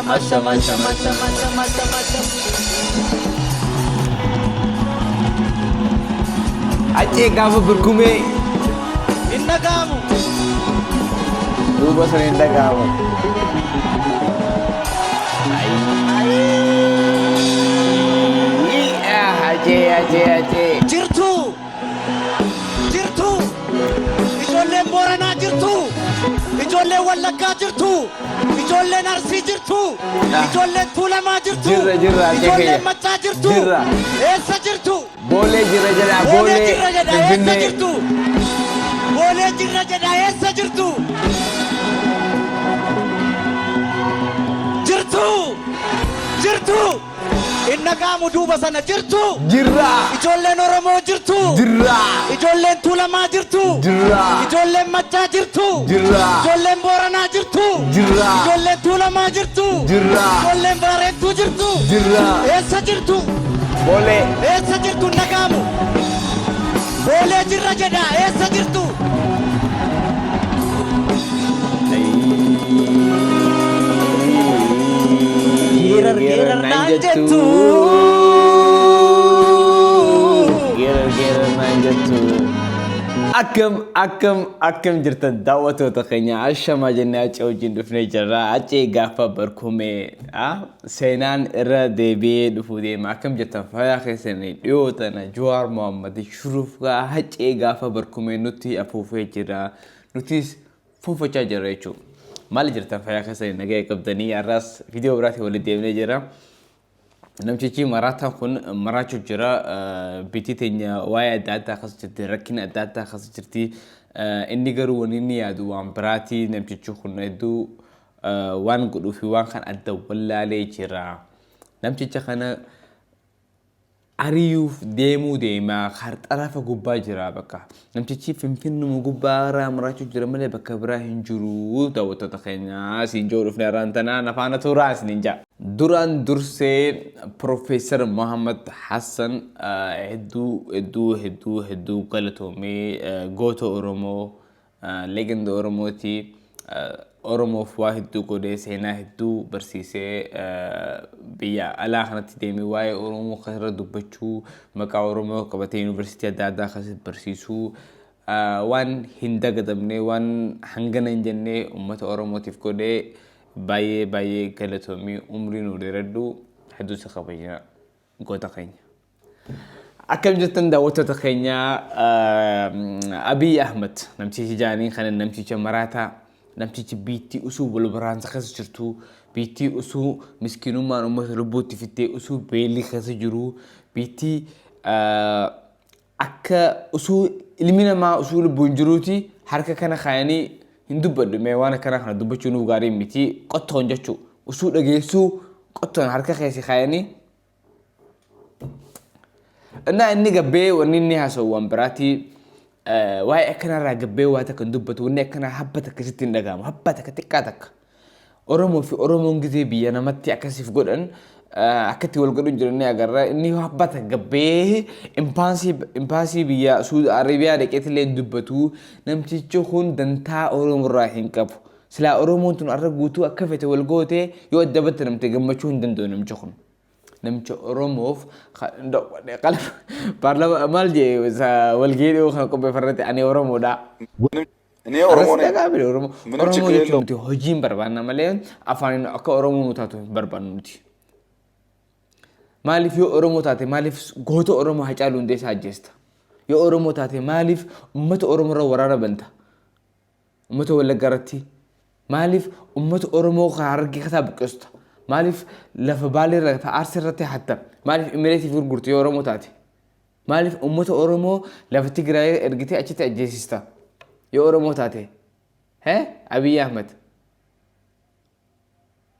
Ashama, ashama, ashama, ashama, ashama, ashama, ashama. Acee gaafa burkumee Hin dhaga'amu. Duuba sun hin dhaga'amu. Acee acee acee. Jirtu. Jirtu. Ijoolleen Booranaa jirtu. Ijoolleen Wallaggaa jirtu. Ijoolleen Arsii jirtu. Ijoolleen Tuulamaa jirtu. Jirra, jirra, Acee Ijoolleen kiyya. Maccaa jirtu. Jirra. Eessa jirtu? Boolee jirra jedha Boolee boolee jirra jedha eessa Finfinnee. jirtu? Boolee jirra jedha eessa jirtu? Jirtu! Jirtu! Hin dhaga'amu duuba sana jirtu! Jirra. Ijoolleen Oromoo jirtu! Jirra. Ijoolleen Tuulamaa jirtu! Jirra. Ijoolleen Maccaa jirtu! Jirra. Ijoolleen Booranaa jirtu! Jirra. Ijoolleen Tuulamaa jirtu! Jirra. Ijoolleen Baarentuu jirtu! Jirra. Eessa jirtu? Boolee. Eessa jirtu hin dhaga'amu? Boolee jirra jedha eessa jirtu? Geerar geerar naan jettu. Geerar geerar naan jettu. Akkam akkam akkam jirtan daawwattoota keenya ashamaa jennee acee wajjin dhufnee jirra. Acee gaafa barkumee seenaan irra deebi'ee dhufuu deema. Akkam jirtan fayyaa keessanii dhiyoo tana Jawaar Mohammad shurufkaa hacee gaafa barkumee nutti afuufee jira. Nutis fuunfachaa jirra jechuudha. Maali jirtan fayyaa keessanii nagaya qabdanii har'aas viidiyoo biraatiin walitti deemnee jira. Namtichi maraataan kun maraachuu jira. Biyyi teenya waa'ee adda addaa keessa jirti. Rakkina adda addaa keessa jirti. Inni garuu wanni inni yaadu waan biraati. Namtichi kun hedduu waan godhuu fi waan kan adda wallaalee jira. Namticha kana ari'uuf deemuu deema xarafa gubbaa jira bakka. Namtichi Finfinnuma gubbaa irraa maraachuu jira malee bakka biraa hin jiru daawwattoota keenya siin jiru dhufne har'aan tana na faana turaa isiniin ja'a. Duraan dursee Profeesar Muhammad Hassan hedduu hedduu hedduu hedduu galatoomee goota Oromoo legend Oromooti. Oromoof waa hedduu godhee seenaa hedduu barsiisee biyya alaa kanatti deemee waa'ee Oromoo kanarra dubbachuu maqaa Oromoo qabatee yuunivarsiitii adda addaa keessatti barsiisuu waan hin dagatamne waan hangana hin jenne uummata Oromootiif godhee baay'ee baay'ee galatoomii umrii nuu dheeradhu hedduu si kabajna goota keenya. Akkam jirtan daawwattoota keenya Abiy Ahmed namtichi jaanii kana namticha maraataa namtichi biittii usuu wal waraansa keessa jirtu biittii usuu miskiinummaan uummata lubbuutti fittee usuu beelli keessa jiru biittii akka usuu ilmi namaa usuu lubbuun jiruuti harka kana kaayanii hin dubbadhu mee waan akkana kana dubbachuu nuuf gaarii miti qottoon jechuu usuu dhageessuu qottoon harka keessa kaayanii Innaa inni gabbee wanni inni haasa'u waan biraati. Waa'ee akkanarraa gabbee waa takka hin dubbatu wanni akkanaa habba takka sitti hin dhaga'amu habba takka xiqqaa takka. Oromoo fi Oromoon gizee biyya namatti akkasiif godhan akkatti wal godhu hin jiran ni agarra. Inni habba takka gabbee impaasii biyya Suudi Arabiyaa dhaqeetillee hin dubbatu. Namtichi kun dantaa Oromoorraa hin qabu. Silaa Oromoon tun arra guutuu akka fete wal gootee yoo adda battanamte gammachuu hin danda'u namichi kun. Namicha Oromoof paarlama maal jee walgahii dhiyoo kana qopheeffarratti ani Oromoodha. እኔ ኦሮሞ Arras ነኝ። dhagaa bire Oromoo. ምንም Oromoo ችግር jechuun የለውም። nuti hojiin barbaanna malee afaaniin akka Oromoo nu taatu hin barbaannu nuti. Maaliif yoo Oromoo taate maaliif goota Oromoo Hacaaluu Hundeessaa ajjeesta? Yoo Oromoo taate maaliif uummata Oromoo irra waraana banta? Uummata Wallaggaa irratti maaliif uummata Oromoo Harargee keessaa buqqista? Maaliif lafa Baalee irra lafa Arsii irratti hatta? Maaliif Imireetiif gurgurte yoo Oromoo taate? Maaliif uummata Oromoo lafa Tigraay ergitee achitti ajjeesista? Yoo Oromoo taate? Hee Abiyyi Ahmad.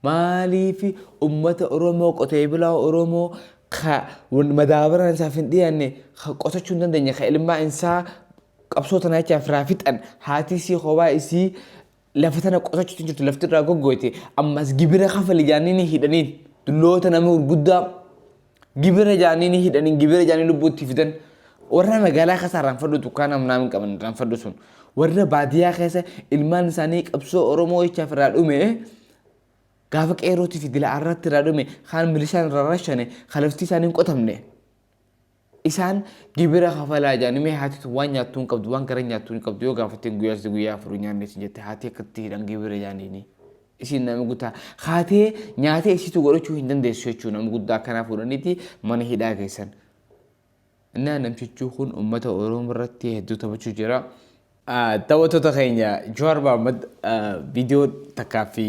Maaliif uummata Oromoo qotee bulaa Oromoo ka madaabaraan isaaf hin dhiyaanne ka qotachuu hin dandeenye ka ilmaan isaa qabsoo tanaa jechaaf irraa fixan haati isii kophaa isii lafa tana qotachuutu jirtu lafti irraa goggoyte ammas gibira kafali jaanii ni hidhaniin dulloota nama gurguddaa gibira jaanii ni hidhaniin gibira jaanii lubbuutti fidan warra magaalaa keessa irraanfadhu dukkaana humnaa hin qaban irraanfadhu sun warra baadiyyaa keessa ilmaan isaanii qabsoo Oromoo jechaaf irraa dhume Gaafa qeerrootii fi dila arratti irraa dhume, kaan milishaan irraa rashane, kan lafti isaanii hin qotamne. Isaan gibira kafalaa jedhanii mee haati tun waan nyaattuu hin qabdu, waan gara nyaattuu hin qabdu yoo gaafatteen guyyaa sadii guyyaa afur hin nyaanne isin jette haati akkatti hidhan gibira jedhaniini. Isin nama guddaa haatee nyaatee isiitu godhachuu hin dandeessu jechuudha nama guddaa akkanaa fuudhaniiti mana hidhaa keessan. Innaa namtichi kun uummata Oromoo irratti hedduu taphachuu jira. Daawwattoota keenya Jawaar Mohaammed viidiyoo takkaa fi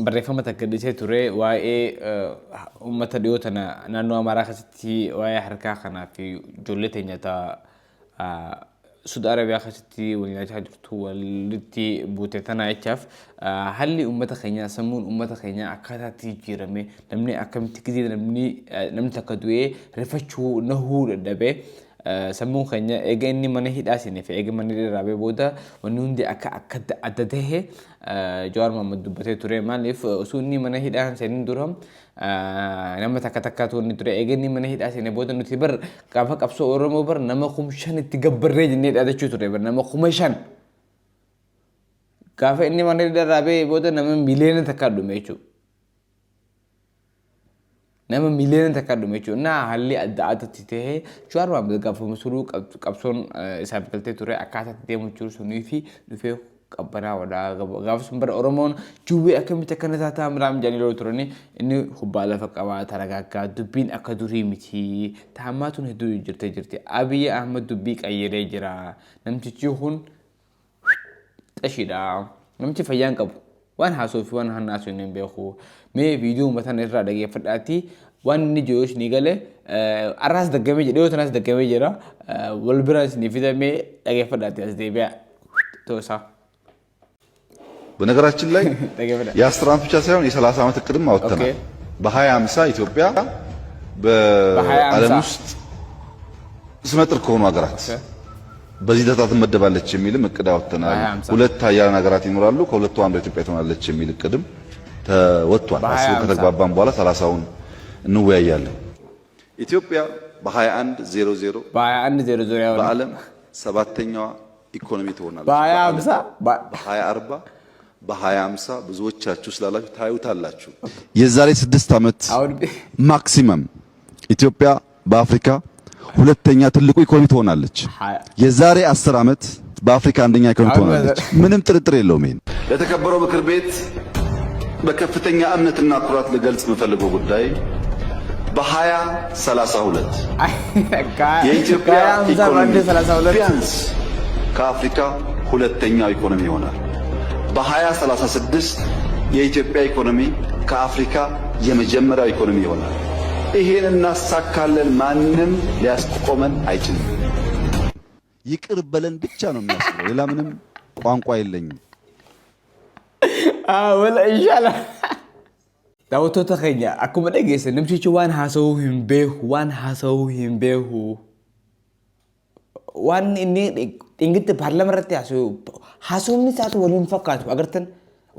barreeffama takka dhiisee ture waa'ee uummata dhiyoo tana naannoo Amaaraa keessatti waa'ee harkaa kanaa fi ijoollee teenya ta Suudi Arabiyaa keessatti wal nyaachaa jirtu walitti buute tana jechaaf haalli uummata keenyaa sammuun uummata keenyaa akkaataatti jijjiirame namni akkamitti gizee namni namni takka du'ee rifachuu nahuu dadhabee Sammuun keenya eega inni mana hidhaa seenee fi eega mana hidhaa ba'ee booda wanni hundi akka akka adda tahe Jawaar Mohaammed dubbatee ture. Maaliif osoo inni mana hidhaa hin seenin dura nama takka takkaatu inni ture. Eega inni mana hidhaa seenee booda nuti bar gaafa qabsoo Oromoo bar nama 5000 itti gabbarree jennee dhaadachuu ture bar nama 5000. Gaafa inni mana hidhaa irraa ba'ee booda nama miliyoona takkaa dhume jechuudha. Nama miliyoona takka dhume jechuudha. Naa haalli adda addatti ta'ee Jawaar Mohaammed gaafuma suruu qabsoon isaaf galtee ture akkaataa itti deemu jiru sunii fi dhufee qabbanaa wadaa gaafa sun bara Oromoon juwwee akkamitti akkana taataa miraam jedhanii loluu turanii inni kubbaa lafa qabaa taragaaggaa dubbiin akka durii miti taammaa tun hedduu jijjiirtee jirti. Abiy Ahmad dubbii qayyaree jira. Namtichi kun xashiidha. Namichi fayyaa hin qabu. Waan haasoo fi waan hanna haasoo hin beeku. Mee viidiyoo mataan irraa dhageeffadhaati waan inni jiru isinii gale arraas daggamee jedhe yoo tanaas daggamee jira wal biraan isinii fidamee dhageeffadhaati as deebi'a. Toosaa. በነገራችን ላይ dhageeffadha. የአስር ዓመት ብቻ ሳይሆን የሰላሳ ዓመት እቅድም አወጥተናል። በሀያ ሃምሳ ኢትዮጵያ በዓለም በ2050 ውስጥ ስመጥር ከሆኑ ሀገራት በዚህ ተርታ ትመደባለች የሚልም እቅድ አወጥተናል። በ2050 ሁለት ሀያላን ሀገራት ይኖራሉ፣ ከሁለቱ አንዷ ኢትዮጵያ ትሆናለች የሚል እቅድም ተወጥቷል። አስሩ በ2050 ከተግባባን በኋላ 30ውን እንወያያለን። ኢትዮጵያ በ2100 በ2100 ያው ነው። በዓለም ሰባተኛዋ ኢኮኖሚ ትሆናለች። በ2050 በ2040 በ2050 ብዙዎቻችሁ ስላላችሁ ታዩታላችሁ። የዛሬ 6 ዓመት አሁን ማክሲመም ኢትዮጵያ በአፍሪካ ሁለተኛ ትልቁ ኢኮኖሚ ትሆናለች። የዛሬ 10 ዓመት በአፍሪካ አንደኛ ኢኮኖሚ አሁን ትሆናለች። ምንም ጥርጥር የለውም። ይሄን ለተከበረው ምክር ቤት በከፍተኛ እምነትና ኩራት ልገልጽ የምፈልገው ጉዳይ በ2032 የኢትዮጵያ ከ2050 ኢኮኖሚ በ132 ቢያንስ ከአፍሪካ ሁለተኛው ኢኮኖሚ ይሆናል። በ2036 የኢትዮጵያ ኢኮኖሚ ከአፍሪካ የመጀመሪያው ኢኮኖሚ ይሆናል። ይሄን እናሳካለን። ማንም ሊያስቆመን አይችልም። ይቅር በለን ብቻ ነው የሚያስብለው። ሌላ ምንም ቋንቋ የለኝም። Wala inshallah. Daawwattoota keenya akkuma dhageessan namtichi waan haasa'uu hin beeku waan haasa'uu hin beeku waan inni dhingatti paarlama irratti haasa'u haasawni isaatu waliin fakkaatu agartan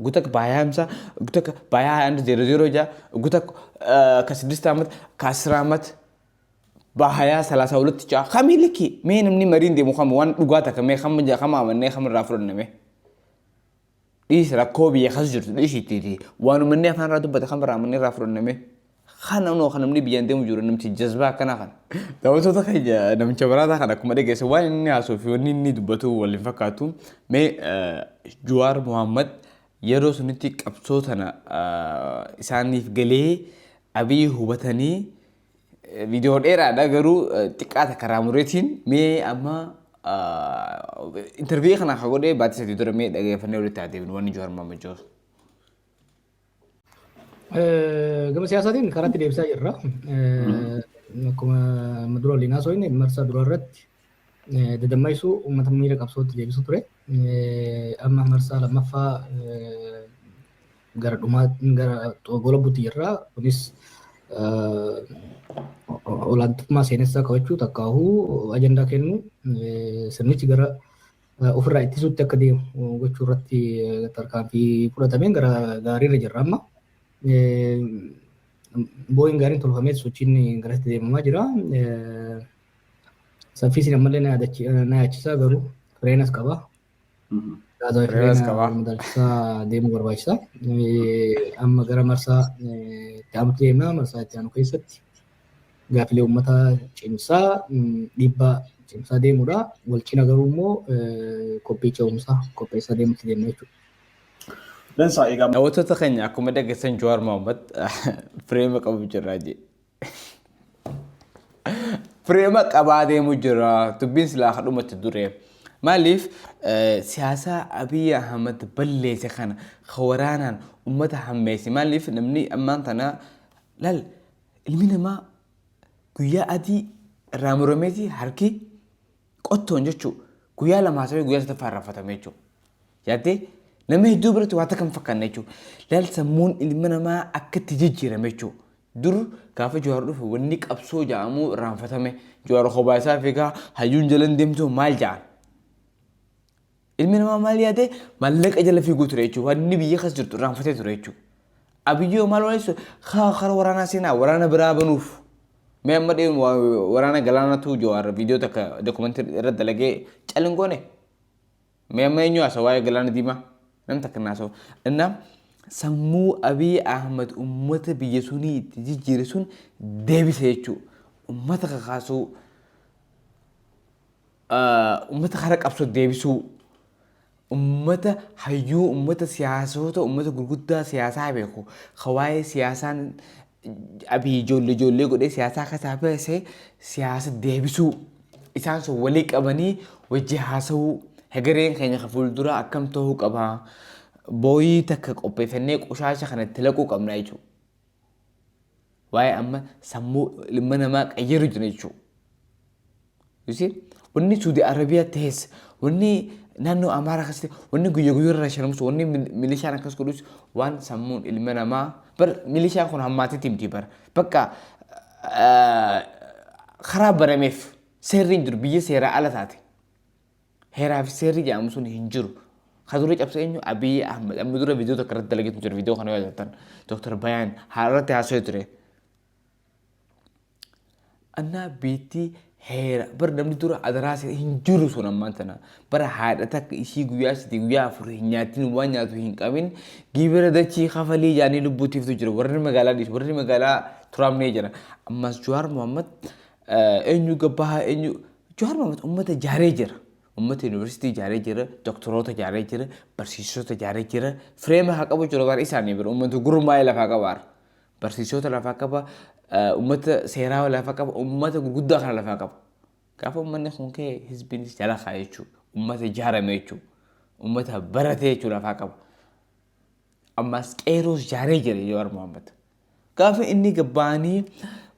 ugu takka በሀያ ሀምሳ ugu takka በሀያ አንድ ዜሮ ዜሮ ጃ ugu takka ከስድስት ዓመት ከአስር ዓመት በሀያ ሰላሳ ሁለት ጃ kamii likki mee namni mariin deemu kama waan dhugaa takka mee kama kama amannee kama irraa fudhanne mee dhiisi rakkoo biyya keessa jirtu dhiisi waanuma inni afaan irraa dubbate kan irraa amannee irraa fudhanne mee kana noo kan namni biyyaan deemu jiru namti jazbaa akkanaa kana. Daawwattoota keenya namicha baraataa kana akkuma dhageesse waan inni haasoo fi wanni inni dubbatu waliin fakkaatu mee Jawaar Mohaammed yeroo sunitti qabsoo tana isaaniif galee Abiy hubatanii viidiyoo dheeraadha garuu xiqqaa takka raamureetiin mee amma interview kana akka godhee baatii 3 dura mee dhageeffannee walitti haa deebinu wanni Jawaar Mohaammed jiru. Gama siyaasaatiin karaatti deebisaa jirra. Akkuma dura waliin haasofne marsaa dura irratti dadammaisuu uummata miira qabsootti deebisuu ture. Amma marsaa lammaffaa gara dhumaa gara gola butti jirra. Kunis olaantummaa seenessaa kabachuu takkaahuu ajandaa kennu sirnichi gara ofirraa ittisuutti akka deemu gochuu irratti tarkaanfii fudhatameen gara gaariirra jirra amma. Boo'in gaariin tolfamee sochiin garatti deemamaa jira. Saffisni ammallee na yaachisaa garuu fireenas qaba. Gaazaa fi Fireemas fireena qabaa. wal madaalchisaa deemuu barbaachisa. Amma gara marsaa itti aanutti deemna. Marsaa itti aanu keessatti gaafilee uummataa cimsaa, dhiibbaa cimsaa deemuudha. Wal cina garuu immoo qophii ce'umsaa qopheessaa deemutti deemna jechuudha. Dansaa egaa. Daawwattoota keenya, akkuma dhageessan Jawaar Mohaammed fireema qabu jirra jee. Fireema qabaa deemu jira. Dubbiin silaa kadhumatti dure. Maaliif siyaasa Abiy Ahmed balleesse kana ka waraanaan uummata hammeesse? Maaliif namni ammaan tana laal, ilmi namaa guyyaa adii irraa murameeti harki qottoon jechuu guyyaa 2 haasawee guyyaa sadaffaa irraanfatame jechuudha. Yaaddee nama hedduu biratti waan takka hin fakkaanne jechuudha. Laal, sammuun ilma namaa akka itti jijjiirame jechuudha. Dur gaafa Jawaar dhufe wanni qabsoo jedhamu irraanfatame. Jawaar kophaa isaa fiigaa, hayyuun jala hin deemtu maal jedhan. Ilmi namaa maal yaade? Maallaqa jala fiiguu ture jechuudha. Wanni biyya keessa jirtu irraanfatee ture jechuudha. Abiyyoo maal waan ibsu karaa waraanaa seenaa waraana biraa banuuf. Mee amma dhiyoo waraana galaanatu Jawaar viidiyoo takka dokumentii irra dalagee calin goone. Mee amma eenyu haasa waa'ee galaana diimaa? Namni takka hin haasa'u. Innaa sammuu Abiy Ahmed uummata biyya sunii itti jijjiire sun deebise jechuudha. Uummata kakaasuu, uummata karaa qabsoo deebisuu, uummata hayyuu, uummata siyaasota, uummata gurguddaa siyaasaa beeku, ka waa'ee siyaasaan Abiy ijoollee ijoollee godhee siyaasaa keessaa baasee siyaasa deebisuu, isaan sun walii qabanii wajji haasa'uu, hegereen keenya ka fuulduraa akkam ta'uu qaba, booyii takka qopheeffannee qushaasha kana itti laquu qabna jechuudha. Waa'ee amma sammuu ilma namaa qayyaru jira jechuudha. You see? Wanni Saudi Arabiyaa ta'es, wanni naannoo Amaaraa keessatti, wanni guyya guyyaa irra shanamsu, wanni milishaan akkas godhus waan sammuun ilma namaa bar milishaan kun hammaatitti miti bar. Bakka karaa banameef seerri hin jiru, biyya seeraa ala taate. Heeraa fi seerri jedhamu sun hin jiru. Ka dura cabse eenyu? Abiy Ahmed. Amma dura viidiyoo tokko irratti dalageetu jira. Viidiyoo kana yoo agartan Dr. Bayaan haala irratti haasa'ee ture. Annaa biittii heera bar namni dura adaraa hin jiru sun ammaan tana bara haadha takka ishii guyyaa 3 guyyaa 4 hin nyaatin, waan nyaatu hin qabin, gibira dachii kafalii jaanii lubbuutiiftu jira. Warri magaalaa dhiisu, warri magaalaa turaamnee jira. Ammas Jawaar Mohammad eenyu gabbahaa eenyu? Jawaar Mohammad ummata jaaree jira. Ummata yuunivarsiitii ijaaree jira, doktoroota ijaaree jira, barsiisota ijaaree jira. Fireema haa qabu jiru bara isaanii bira ummata gurmaa'ee lafaa qabaara. Barsiisota lafaa qaba, ummata seeraa lafaa qaba, ummata gurguddaa kana lafaa qaba. Gaafa ummanni kun ka'e hizbiinis jala ka'a jechuudha. Ummata ijaarame jechuudha. Ummata barate jechuudha lafaa qaba. Ammas qeeroos ijaaree jira Jawaar Mohaammed. Gaafa inni gabbaanii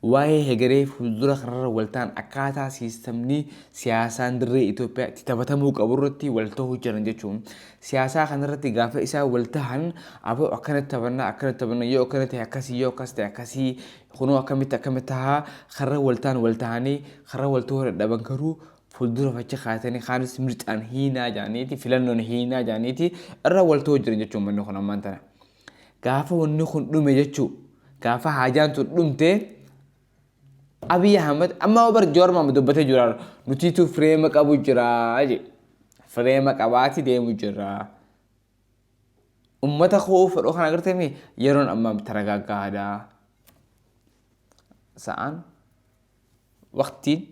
waa'ee hegeree fuuldura kanarra waltaan akkaataa siistamni siyaasaan dirree Itoophiyaa itti taphatamuu qabu irratti wal ta'uu jiran jechuun, siyaasaa kanarratti gaafa isaan wal tahan, aboo akkanatti taphannaa, akkanatti taphanna, yoo akkana ta'e akkasii, yoo akkas ta'e akkasii, kunoo akkamitti akkamitti tahaa karra waltaan wal tahanii karra wal ta'uu dadhaban garuu fuuldura fachi kaatanii kaanis mircaan hiinaa jaaniiti, filannoon hiinaa jaaniiti irra wal ta'uu jiran jechuun manni kun ammaan tana. Gaafa wanni kun dhume jechuu, gaafa haajaan tun dhumte, Abiy Ahmed amma bar Jawaar Mohaammed dubbatee jira, nutiitu fireema qabu jira je, fireema qabaati deemu jira. Ummata koo fedhoo kana agartee yeroon amma taragaaggaadha. Sa'aan waqtiin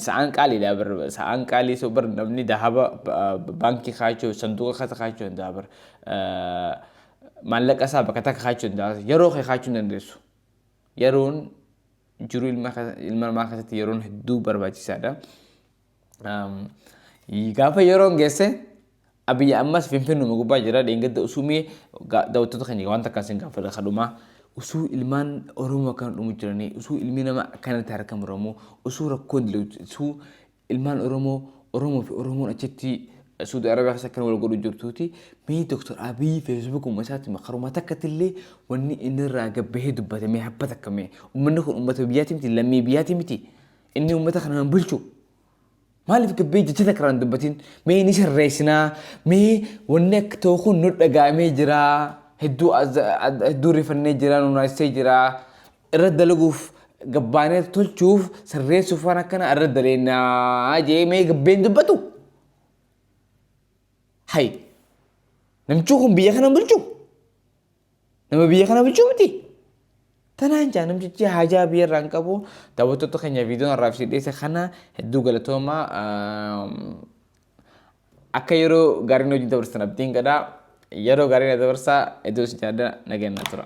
sa'aan qaaliidha bar, sa'aan qaalii so bar namni dahaba baankii kaachuu, sanduuqa keessa kaachuu danda'a bar, maallaqa isaa bakka takka kaachuu danda'a, yeroo kee kaachuu hin dandeessu. Yeroon jiruu ilma namaa keessatti yeroon hedduu barbaachisaadha. Gaafa yeroon geesse Abiyyi ammas Finfinnuma gubbaa jira. Dheengadda usuu mee daawwattoota keenya waan takka isin gaafadha kadhumaa. Usuu ilmaan Oromoo akkana dhumu jiranii, usuu ilmi namaa akkanatti harka muramu, usuu rakkoon usuu ilmaan Oromoo, Oromoo fi Oromoon achitti Suudi Arabiyaa keessa akkana wal godhu jirtuuti. Mee Dr. Abiyyi Feesbuukuma isaatti karuma takkatti illee wanni inni irraa gabbahee dubbate mee habba takka mee? Uummanni kun uummata biyyaati miti, lammii biyyaati miti. Inni uummata kana hin bulchu. Maaliif gabbee jecha takka irraa hin dubbatin? Mee ni sirreessinaa? Mee wanni akka ta'u kun nu dhaga'amee jira. Hedduu hedduu rifannee jira, nu naasisee jira. Irra dalaguuf gabbaanee tolchuuf sirreessuuf waan akkana irra daleennaa jee mee gabbeen dubbatu. Hay namichi kun biyya kana bulchu? Nama biyya kana bulchuu miti. Tanaan jaa namtichi haajaa biyya irraa hin qabu. Daawwattoota keenya viidiyoon har'aaf isin dhiyeesse kana hedduu galatoomaa. Akka yeroo gaariin hojii dabarsan abdiin godha. Yeroo gaarii na dabarsaa hedduu isin jaalladha nagaan na tura.